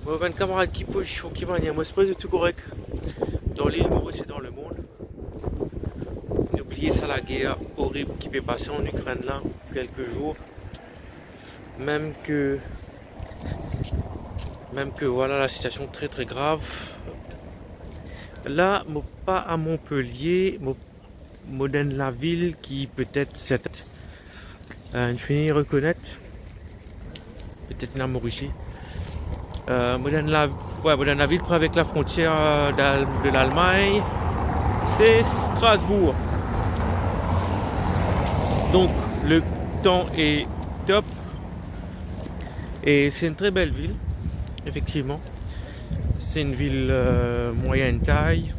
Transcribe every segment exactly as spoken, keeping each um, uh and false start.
Mo bann kamarad, ki pozision, ki manier, mo espere tou korek dan lil Moris e dan lemond. Noubliye sa lager orib ki pe pase an Ikrenn la pou kelke zour. Mem ke, mem ke, vwala, la sitiasion tre, tre grav. La, mo pa a Montpellier, mo, mo dan enn lavil ki petet sertin, euh, inn fini rekonet, petet ena Moris isi. Euh, mo dan enn la, ouais, mo dan enn lavil pre avek lafrontier, euh, d'Al-, de Lalmagn, se Strasbourg. Donk, le tan est top. E se enn tre bel vil, efektivman. Se enn vil, euh, moyenne taille,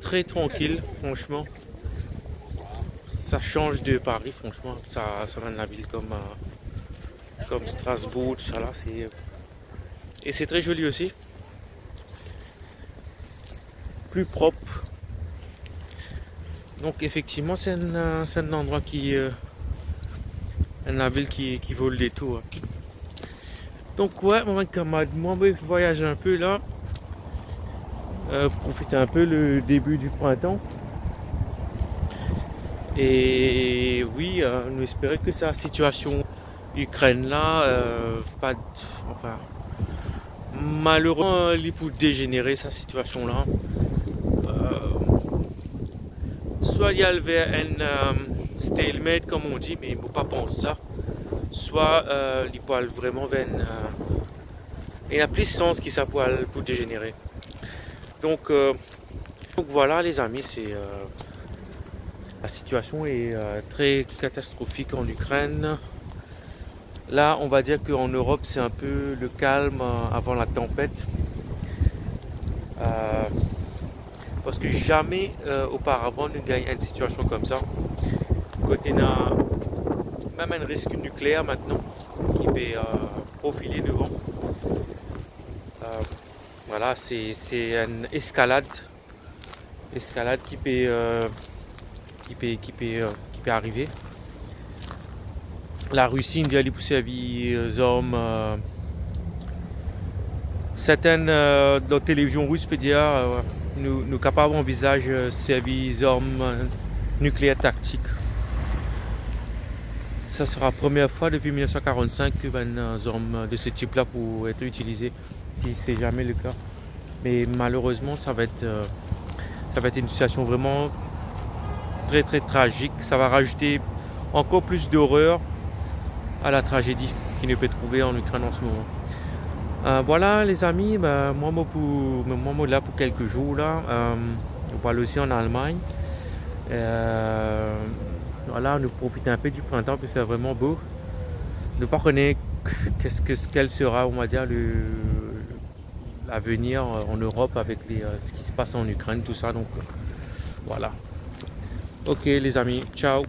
tre trankil, fransman. Sa sanz de Paris, fransman. Sa, sa bann lavil kom, euh, kom Strasbourg, tousala, se, e se tre zoli osi. Pli prop. Donk, efektivman, se enn, euh, se enn landrwa ki, euh, enn lavil ki, ki vo le detour, hein. Donk, ouais, mo bann kamarad, mwa, mo vwayaz enpe la. Euh, profit enpe le debi di printan. E wi, euh, nou espere ke sa sitiasion Ikrenn la, euh, pa, anfin, malerezman, li pou dezenere, sa sitiasion la. Euh, swa li al ver enn, euh, stalemate, comme on dit, me mo pa pans sa. Swa, euh, li pou al vreman ver enn, euh, ena plis sans ki sa pou al, pou dezenere. Donk, euh, donk vwala, lezami, se, euh, la sitiasion est, euh, très catastrophique en Ukraine. Là, on va dire qu'en Europe, c'est un peu le calme, euh, avant la tempête. Euh, parski zame, euh, oparavan, nou gagn enn sitiasion koumsa. Kot ena mem enn risk nikleer aster ki pe, euh, profile devan. Euh, vwala, se, se enn eskalad, eskalad ki pe, euh, ki pe, ki pe, euh, ki pe arive. Larisi inn dir li pou servi, euh, zarm, euh, sertin, euh, dan televizion ris pe dir, euh, nou, nou kapav anvizaz, euh, servi zarm, euh, nikleer taktik. Sa sera première fois depuis mil neuf cent quarante-cinq que bann, euh, zarm de ce type-là pou et itilize, si c'est jamais le cas. Mais malheureusement, ça va être, euh, ça va être une situation vraiment très, très tragique. Ça va rajouter encore plus d'horreur à la tragédie ki nou pe trouve an Ikrenn an se moman. Euh, vwala, lezami, ben, mwa, mo pou, mwa, mo la pou kelke zour la. Euh, nou pou al osi an Almagn. Euh, vwala, nou profit enpe di printan, pe fer vreman bo. Nou pa kone k-, qu'est-ce que, quel sera, on va dire, le, l'avenir, euh, en Europe avec les, euh, ce qui se passe en Ukraine, tout ça. Donc, euh, voilà. Ok, lezami, ciao.